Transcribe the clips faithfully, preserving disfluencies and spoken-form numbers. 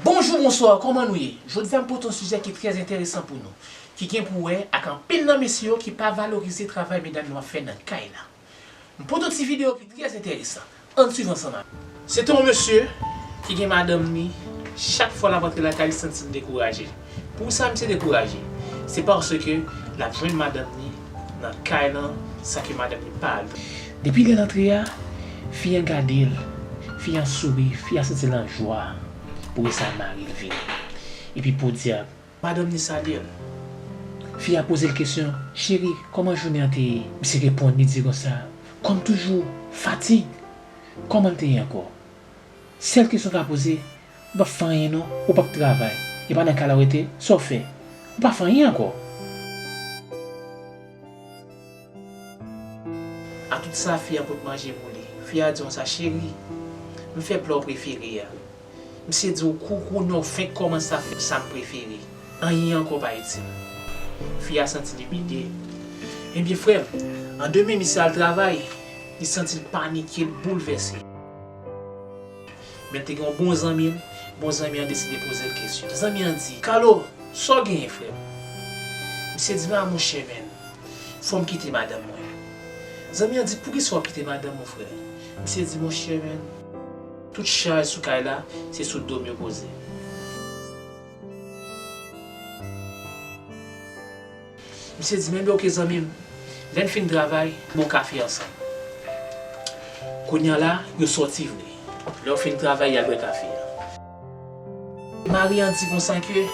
Bonjou, bonswa, kòman nou ye? Jodi a m pote yon sijè ki trè enteresan pou nou, ki gen pou wè ak anpil nan mesye yo ki pa valorize travay medam yo ap fè nan kay la. M pote yon ti videyo ki trè enteresan. Ann swiv ansanm avè m. Se te yon mesye ki gen madanm li, chak fwa l ap antre lakay li, santi l dekouraje. Poukisa misye dekouraje? Se paske l ap jwenn madanm li nan kay lan san ke madanm li pa al. Depi lè l antre a, fi an gade l, fi an souri, fi a santi l an jwa pou e sa mari l vini. Epi podyab, madanm li salye l. Fi a poze l kesyon, "Cheri, kòman jounen an te ye?" Misye reponn, li di konsa, "Kòm toujou, fatig. Kòman l te ye ankò?" Sèl kesyon w ka poze, "Ou p ap fè anyen non, ou p ap travay. E pa nan kay la w rete, sa w fè? Ou pa fè anyen ankò." A tout sa, fi a pot manje pou li. Fi a di konsa, "Cheri, m fè pla w prefere a." Misye di, "Ou kou, kounye a w fenk kòmanse ap fè sa m prefere. Anyen ankò pa itil." Fi a santi l imilye. Ebyen, frè m, an demen misye al travay, li santi l panike, l boulvèse. Men l te gen yon bon zanmi l, bon zanmi an deside poze l kesyon. Zanmi an di, "Kalo, sa w genyen, frè m?" Misye di, "A, monchè, men, fò m kite madanm mwen." Zanmi an di, "Poukisa w ap kite madanm ou, frè?" Misye di, "Monchè, men, tout chaj sou kay la, se sou do m yo poze." Misye di, "Men oke, zanmi m, lè n fin travay, n bwè kafe ansanm." Kounye a la, yo sòti vre. Lè yo fin travay, y al bwè kafe a. Mari an di konsa ke,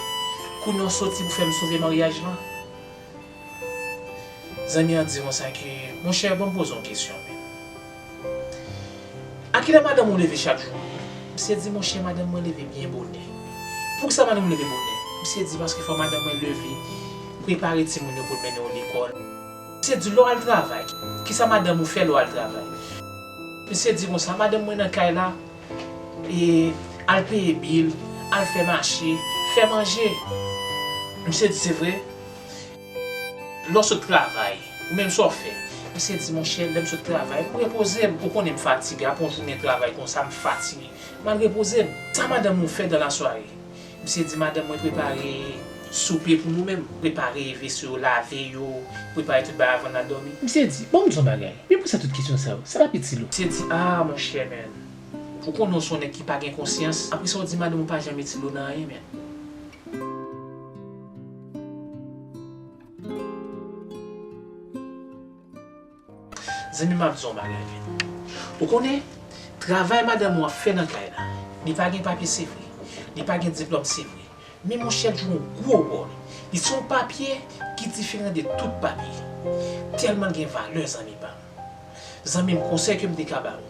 "Kounye a w sòti pou fè m sove maryaj lan." Zanmi an di konsa ke, "Monchè, ban m poze w yon kesyon, men. A kilè madanm ou leve chak jou?" Misye di, "Monchè, madanm mwen leve byen bonè." "Poukisa madanm ou leve bonè?" Misye di, "Paske fò madanm mwen leve, prepare timoun yo pou l mennen yo lekòl." Misye di, "Lè w al travay, kisa madanm ou fè lè w al travay?" Misye di konsa, "Madanm mwen nan kay la, e al peye bil, al fè mache, fè manje." Misye di, "Se vre?" Lè w sot travay, ou menm sa w fè? Misye di, "Monchè, lè m sot travay, m repoze m. Ou konnen m fatige, apre yon jounen travay konsa, m fatige. M al repoze m." "Sa madanm ou fè dans la soirée?" Misye di, "Madanm mwen prepare soupe pou nou menm, prepare veso yo, lave yo, prepare tout bagay avan n al dòmi." Misye di, "Ban m di w yon bagay, men poukisa tout kesyon sa yo? Sa p ap itil ou." Misye di, "A, monchè, men, ou konnen w se yon nèg ki pa gen konsyans. Apre sa, w di madanm ou pa janm itil ou nan anyen, men." Zanmi m, ap di w yon bagay, men. Ou konnen, travay madanm ou ap fè nan kay la, li pa gen papye, se vre. Li pa gen diplòm, se vre. Men monchè, l jwe yon gwo wòl. Li se yon papye ki diferan de tout papye. Tèlman l gen valè, zanmi pa m. Zanmi m, konsèy ke m te ka ba ou,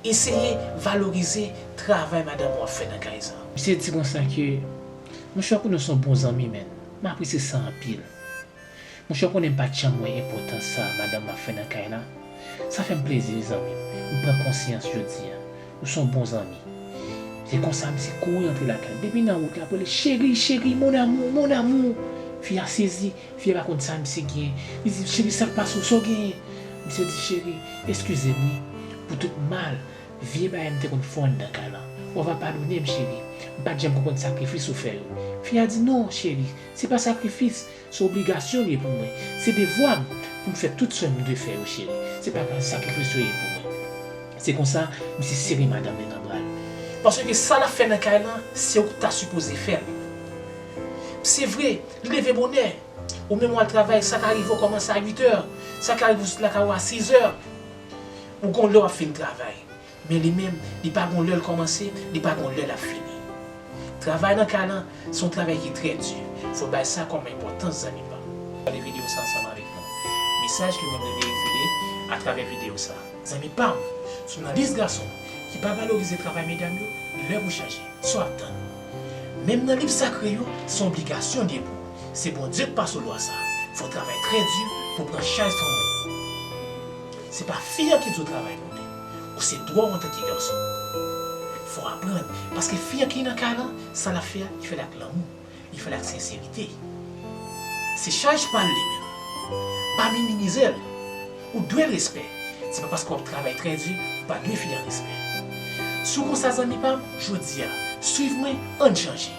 eseye valorize travay madanm ou ap fè nan kay sa. Misye di konsa ke, "Monchè, ou konnen w se yon bon zanmi, men. M apresye sa anpil." Monchè, ou konnen m pa t janm wè enpòtans sa madanm m ap fè nan kay la. Sa fè m plezi, wi, zanmi m. M pran konsyans jodi a. Ou se yon bon zanmi. Se konsa, misye kouri antre lakay. Depi nan wout la, ap rele, "Cheri, cheri, mon amour, mon amour." Fi a sezi. Fi a pa konn sa misye gen. Li di, "Cheri, sa k pase w? Sa w genyen?" Misye di, "Cheri, eskize m, wi, pou tout mal, vye bagay m te konn fè w anndan kay la. W ava padone m, cheri. M pa t janm konprann sakrifis ou fè yo." Fi a di, "Non, cheri, se pa sakrifis. Se obligasyon l ye pou mwen. Se devwa m pou m fè tout sa m dwe fè yo, cheri. Se pa sakrifis yo ye pou mwen." Se konsa, misye sere madanm li nan bra l. Paske sa l ap fè nan kay lan, se ou k ta sipoze fè l. Se vre, li leve bonè. Ou menm w al travay, sa ka rive w kòmanse a uit è. Sa ka rive w sot lakay ou a sis è. Ou gon lè w ap fin travay. Men li menm, li pa gon lè l kòmanse, li pa gon lè l ap fini. Travay nan kay lan, se yon travay ki trè di. Fò w bay sa kòm enpòtans, zanmi pa m. Gade videyo sa ansanm avèk nou. Mesaj ke mwen vle veyikile atravè videyo sa. Zanmi pa m, si w nan lis gason ki pa valorize travay medam yo, lè pou chanje. Sa w ap tann? Menm nan liv sakre yo, se yon obligasyon l ye pou ou. Se Bondye k pase w lwa sa. Fò w travay trè di pou w pran chaj fanmi w. Se pa fi an ki di w travay pou li. Ou se dwa w antanke gason. Fò w aprann, paske fi an ki nan kay lan, sa l ap fè a, li fè l ak lanmou. Li fè l ak senserite. Se chaj pa l li menm. Pa minimize l. Ou dwe l respè. Se pa paske w ap travay trè di, ou pa dwe fi an respè. Si w konsa, zanmi pa m, jodi a, Swiv mwen, ann chanje.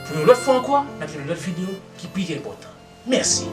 Pou yon lòt fwa ankò, n ap jwenn yon lòt videyo ki pi enpòtan. Mèsi.